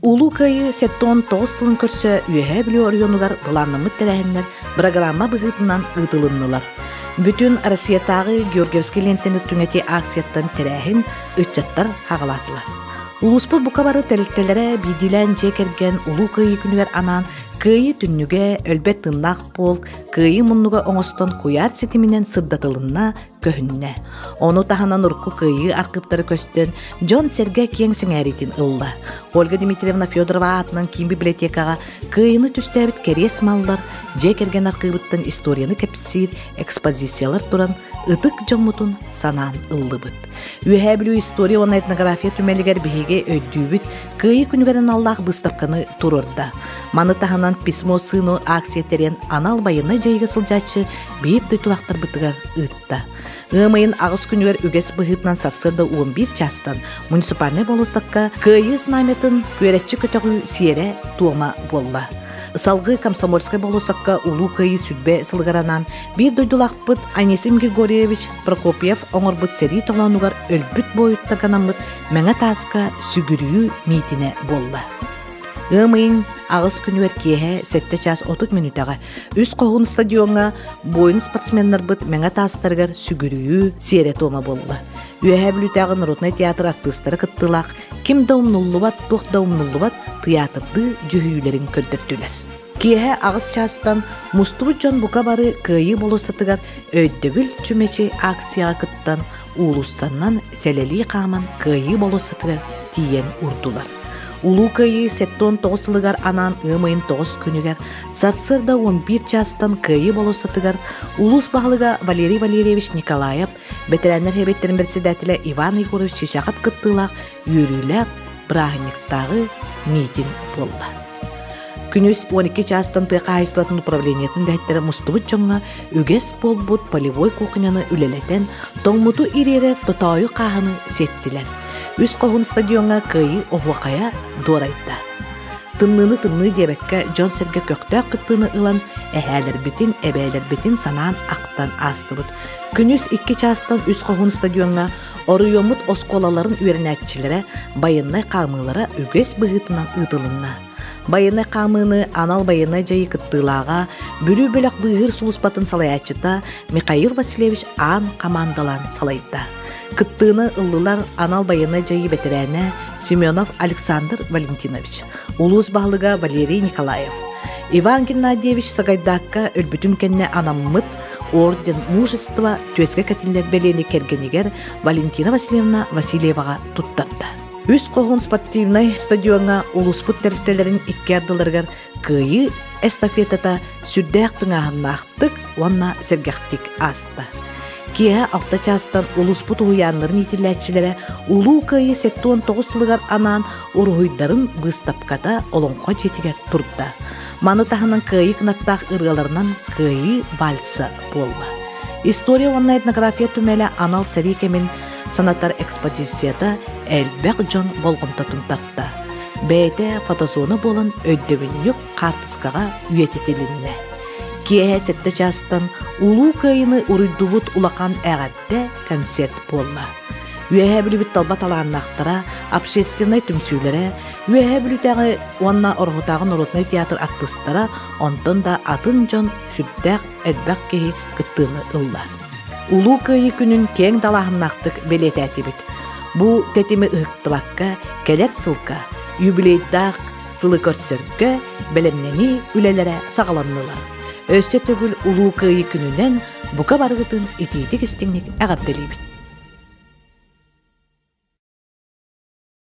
Улуу Кыайыы 79 сылын көрсө Үөһээ Бүлүү оройуонугар былааннаммыт тэрээһиннэр бырагыраамма быһыытынан ыытылыннылар. Бүтүн Россиятааҕы Георгиевскай лиэнтэни түҥэтии акцияттан тэрээһин ыччаттар хаҕалаатылар. Улууспут бука бары тэрилтэлэрэ биирдиилээн дьиэ кэргэн Улуу Кыайыы күнүгэр анаан Кыайыы түннүгэ, өлбөт тыыннаах полк, Кыайыы муннуга оҥостон куйаар ситиминэн сырдатылынна, көһүннэ. Ону таһынан урукку кыайыы архыыптара көстөн, дьон-сэргэ киэҥ сэҥээриитин ылла. Ольга Дмитриевна Федорова аатынан киин библиотекаҕа кыайыыны түстээбит кэриэс маллар, дьиэ кэргэн архыыбыттан историяны кэпсиир экспозициялар туран, ытык дьоммутун санаан ыллыбыт. Үөһээ Бүлүү история уонна этнография түмэлигэр биһиги өйдүүбүт Кыайыы күнүгэр аналлаах быыстапканы туруорда. Маны таһынан «Письмо сыну» акция тэрийэн анал байыаннай дьайыыга сылдьааччы биир дойдулаахтарбытыгар ыытта. Ыам ыйын аҕыс күнүгэр үгэс быһыытынан сарсыарда 11 чаастан муниципальнай болуоссакка Кыайыы знамятын күөрэччи көтөҕүү сиэрэ-туома буолла. Салгыы Комсомольскай болуоссакка Улуу Кыайыы сүлбэ сылыгар анаан биир дойдулаахпыт Анисим Григорьевич Прокопьев оҥорбут сэрии толоонугар өлбүт буойуттарга анаммыт Мэҥэ тааска сүгүрүйүү миитинэ буолла. Ыам ыйын аҕыс күнүгэр киэһэ 7 чаас 30 мүнүүтэҕэ Үс Хоһуун стадиоҥҥа буойун спортсменнарбыт мэҥэ таастарыгар сүгүрүйүү сиэрэ-туома буолла. Үөһээ Бүлүүтээҕи народнай театр артыыстара кыттыылаах ким да умнуллубат, туох да умнуллубат тыйаатырдыы дьүһүйүүлэрин көрдөрдүлэр. Киэһэ аҕыс чаастан мустубут дьон бука бары Кыайыы болуоссатыгар Өйдөбүл чүмэчи акцияҕа кыттан уулуссаннан сэлэлии хааман Кыайыы болуоссатыгар тиийэн урдулар. Улуу Кыайыы 79 сылыгар анаан ыам ыйын 9 күнүгэр сарсыарда 11 чаастан Кыайыы болуоссатыгар улуус баһылыга Валерий Валерьевич Николаев, бэтэрээннэр сэбиэттэрин председателэ Иван Егорович Чичахов кыттыылаах үөрүүлээх бырааһынньыктааҕы миитин буолла. Күнүс 12 чаастан тыа хаһаайыстыбатын управлениетын үлэһиттэрэ мустубут дьоҥҥо үгэс буолбут полевой кухняны үлэлэтэн, тоҥмуту ириэрэр тотоойу хааһыны сиэттилэр. Үс хоһун стадиоҥҥа кыайыы оһуохайа дуорайда. Тымныыны тымныы диэбэккэ дьон-сэргэ көхтөөх кыттыыны ылан эһээлэрбитин, эбээлэрбитин санаан ахтан аастыбыт. Күнүс 2 чаастан Үс Хоһун стадиоҥҥа оройуоммут оскуолаларын үөрэнээччилэрэ байыаннай хаамыылара үгэс быһыытынан ыытылынна. Байыаннай хаамыыны анал байыаннай дьайыы кыттыылааҕа Бүлүү бөлөх быыһыыр сулууспатын салайааччыта Михаил Васильевич Аан хамаандалаан салайда. Кыттыыны ыллылар анал байыаннай дьайыы бэтэрээнэ Семенов Александр Валентинович, улуус баһылыга Валерий Николаев, Иван Геннадьевич Сагайдаакка өлбүтүн кэннэ анаммыт Орден мужества түөскэ кэтиллэр бэлиэни кэргэнигэр Валентина Васильевна Васильеваҕа туттарда. Үс хоһун спортивнай стадиоҥҥа улууспут тэрилтэлэрин икки ардыларыгар кыайыы эстафетата сүрдээх тыҥааһыннаахтык уонна сэргэхтик ааста. Киэһэ алта чаастан улууспут уһуйааннарын иитиллээччилэрэ Улуу Кыайыы 79 сылыгар анаан уруһуйдарын быыстапката Олоҥхо дьиэтигэр турда. Маны таһынан кыайыы кынаттаах ырыаларынан кыайыы вальса буолла. История уонна этнография түмэлэ анал сэрии кэмин санатар экспозицията элбэх дьон болҕомтотун тарта. Бэйэтэ фотозона буолан өйдөбүнньүк хаартыскаҕа үйэтитилиннэ. Киэһэ сэттэ чаастан Улуу Кыайыыны уруйдубут улахан эҕэрдэ концерт буолла. Үөһээ Бүлүүбүт талба талааннаахтара, общественнай түмсүүлэрэ, Үөһээ Бүлүүтээҕи уонна Ороһутааҕы норуотунай театр артыыстара, онтон да атын дьон сүрдээх элбэх киһи кыттыыны ылла. Улуу Кыайыы күнүн киэҥ далааһыннаахтык бэлиэтээтибит. Бу тэтими ыһыктыбакка кэлэр сылга юбилейдаах сылы көрсөргө бэлэмнэнии үлэлэрэ саҕаланнылар. Өссө төгүл Улуу Кыайыы күнүнэн бука барыгытын итиитик истиҥник эҕэрдэлиибит.